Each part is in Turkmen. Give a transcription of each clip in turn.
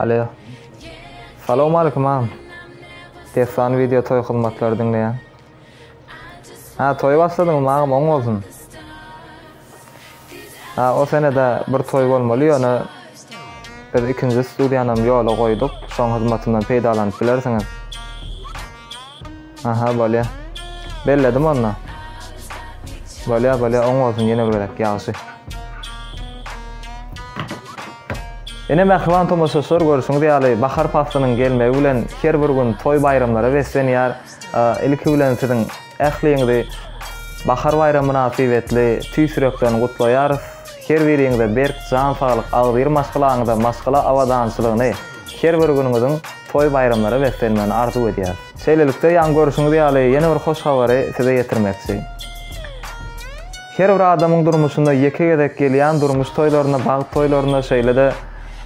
Alo. Salowmalikim agam. Dessan wideo toý hyzmatlary diňleýän. Ha, toýa başladyňyzmy agam, oň bolsun. Ha, o senede bir toý bolmaly, ýöne biz ikinji studiýanam ýola goýduk, şoň hyzmatyndan peýdalanyp bilersiňiz. Aha, bolýa. Belledim onda. Bolýa, bolýa, oň bolsun ýene bir gezek, ýagşy. Ine mähriban tomaşaçylar görşüňiz ýaly bahar paslynyň gelmegi bilen her bir gün toý baýramlara beslenýär. Ilki bilen siziň ähliňizi Bahar baýramy mynasybetli tüýs ýürekden gutlaýarys. Her biriňize berk jan saglyk, agzybir maşgalaňyza maşgala abadançylygyny, her bir günüňiziň toý baýramlara beslenmegini arzuw edýäris. Şeýlelikde, ýaňy görşüňiz ýaly, ýene bir hoş habary size ýetirmekçi. Her bir adamyň durmuşynda ýeke gezek gelýän durmuş toýlarynda, bagt toýlarynda, şeýle-de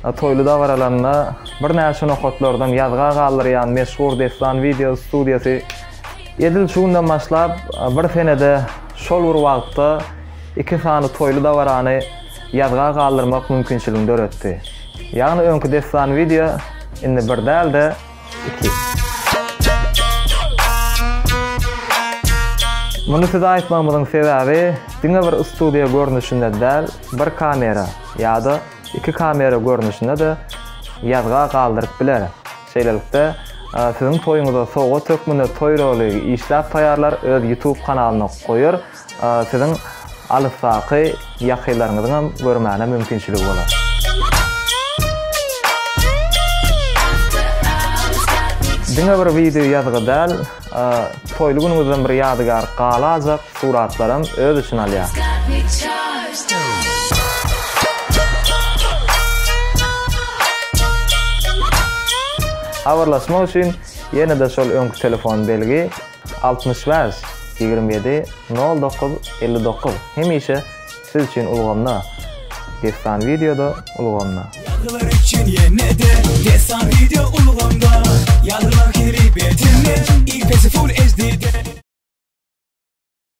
toýly dabaralarynda birnäçe nokatlardan ýazga galdyrýan meşhur Dessan wideo studiýasy edil şu günden başlap bir senede şol bir wagtda iki sany toýly dabarany ýazga galdyrmak mümkinçiligini döretdi. Ýagny öňki Dessan wideo indi bir däl-de, 2. Muny size aýtmagymyzyň sebäbi, diňe bir studiýa görnüşinde däl, bir kamera ýa-da iki kamera görnüşinde-de ýazga galdyryp biler. Şeýlelikde, siziň toýuňyza sowgat hökmünde toý roligi işläp taýýarlar, öz YouTube kanalyna goýar. Siziň alysdaky ýakynlaryňyzyňam görmäne mümkinçiligi bolar. Diňe bir wideo ýazgy däl, toýly günüňizden bir ýadygär galajak suratlaram öz içine alýar. Habarlaşmak üçin ýene-de şol öňki telefon belgi 65 27 09 59 hemişe siz üçin ulgamda. Dessan Videoda ulgamda. Ýazgylar üçin ýene-de Dessan Video ulgamda. Ýazgylar hili betinde, IP-si Full HD-de.